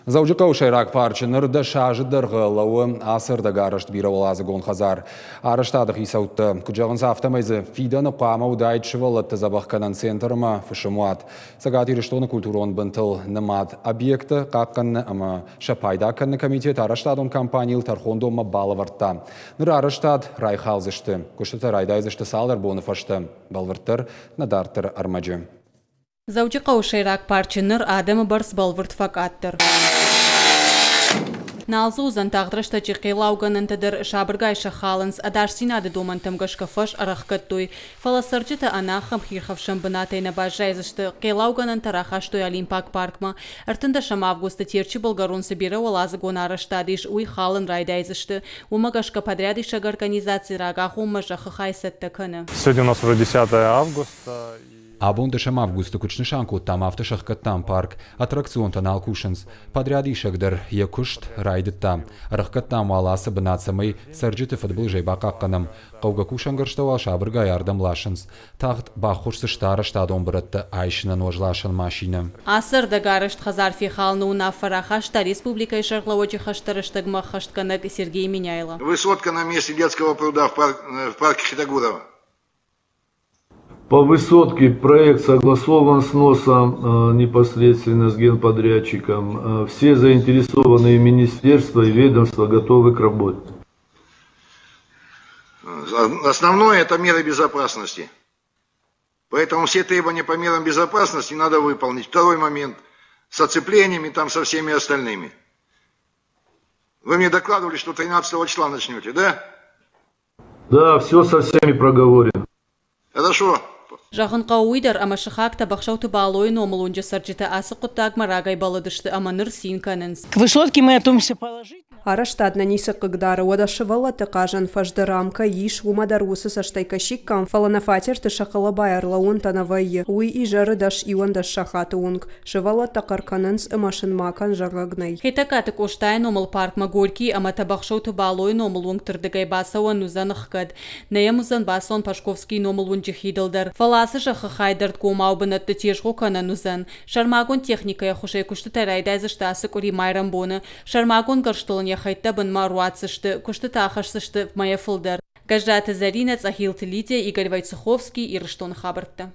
Дзӕуджыхъӕуы сӕйраг парчы ныр 10 азы дӕргъы лӕууы ацы ӕрдӕгарӕзт бирӕуӕладзыгон хӕдзар. Арӕзтады хицӕуттӕ куыд зӕгъынц, афтӕмӕй дзы фидӕны хъуамӕ уыдаид сывӕллӕтты дзӕбӕхгӕнӕн центр ӕмӕ фысымуат. Цӕгат Ирыстоны культурон бынтыл нымад объекттӕ хъахъхъӕныны ӕмӕ сӕ пайда кӕныны комитет арӕзтадон компанийыл тӕрхондонмӕ балӕвӕрдта. Ныр арӕзтад райхалдзысты. Куыстытӕ райдайдзысты цалдӕр боны фӕстӕ. Бӕлвырддӕр нӕ дарддӕры ӕрмӕджы. Дзӕуджыхъӕуы сӕйраг парчы ныр адӕмы бӕрц бӕлвырд фӕкъаддӕр. Нал дзы уыдзӕн тагъд рӕстӕджы хъеллаугӕнӕнтӕ дӕр, сабыргай сӕ халынц, ӕдасдзинады домӕнтӕм гӕсгӕ фӕз ӕрӕхгӕдтой. Фӕлӕ цӕрджытӕ ӕнӕахӕм хиирхӕфсӕн бынатӕй нӕ баззайдзысты. Хъеллаугӕнӕнтӕ рахастой Олимпаг паркмӕ. 13 августы Терчы былгӕрон цы бирӕуӕладзыгон арӕзтад ис, уый халын райдайдзысты. Уымӕ гӕсгӕ подрядисӕг организаци рагагъоммӕ зӕххы хай цӕттӕ кӕны. Сегодня у нас уже 10 августа. Абон 10 августы куыд снысан кодтам, афтӕ сӕхгӕдтам парк. Аттракционтӕ нал кусынц. Подрядисӕг дӕр йӕ куыст райдыдта. Ӕрӕхгӕдтам уал ацы бынат, цӕмӕй цӕрджыты фыдбылызӕй бахъахъхъӕнӕм. Хъӕугӕ кусӕнгӕрзтӕ уал сабыргай ардӕм ласынц. Тагъд баххуырсдзысты арӕзтадон бырӕттӕ айсынӕн уӕзласӕн машинӕ. Ацы ӕрдӕгарӕзт хӕдзар фехалыны уынаффӕ рахаста республикӕйы сӕргълӕууӕджы хӕстӕ рӕстӕгмӕ ӕххӕстгӕнӕг Сергей Меняйло. Высотка на месте детского пруда в парке Хетагурова. По высотке проект согласован сноса непосредственно с генподрядчиком. Все заинтересованные министерства и ведомства готовы к работе. Основное – это меры безопасности. Поэтому все требования по мерам безопасности надо выполнить. Второй момент – с оцеплениями, там со всеми остальными. Вы мне докладывали, что 13 числа начнете, да? Да, все со всеми проговорено. Хорошо. Зӕгъын хъӕуы уый дӕр, ӕмӕ сыхаг Тӕбӕхсӕуты Балойы номыл уынджы цӕрджытӕ ацы хъуыддагмӕ рагӕй бӕллыдысты ӕмӕ ныр цин кӕнынц. К высотке мы относимся положительно. Арӕзтад нӕ ницы хъыгдары, уӕдӕ сывӕллӕтты хъазӕн фӕз дӕр ам кӕй ис, уымӕ дӕр уыцы цӕстӕй кӕсиккам, фӕлӕ нӕ фатерты сӕ хъӕлӕбайӕ ӕрлӕууынтӕ нӕ вӕййы. Уый изӕры 10-11 сахаты онг. Сывӕллӕттӕ хъӕр кӕнынц ӕмӕ сын ма кӕн зӕгъӕг нӕй. Хетӕгкаты Къостайы номыл паркмӕ Горькийы ӕмӕ Тӕбӕхсӕуты Балойы номыл уынгты рдыгӕй бацӕуӕн уыдзӕн ӕхгӕд. Нӕ йӕм уыдзӕн бацӕуӕн Пашковскийы номыл уынджы хидыл дӕр. Фӕлӕ ацы зӕххы хай дӕрдгомау бынӕтты тезгъо кӕнӕн уыдзӕн. Сӕрмагонд техникӕйы ӕххуысӕй куыстытӕ райдайдзысты ацы къуыри майрӕмбоны. Сӕрмагонд гӕрзтыл ын йӕ хӕйттӕ бынмӕ ӕруадздзысты. Куыстытӕ ахӕсдзысты мӕйӕ фылдӕр. Гӕззаты Зӕринӕ, Цъӕхилты Лидия, Игорь Войцеховский, Ирыстоны хабӕрттӕ.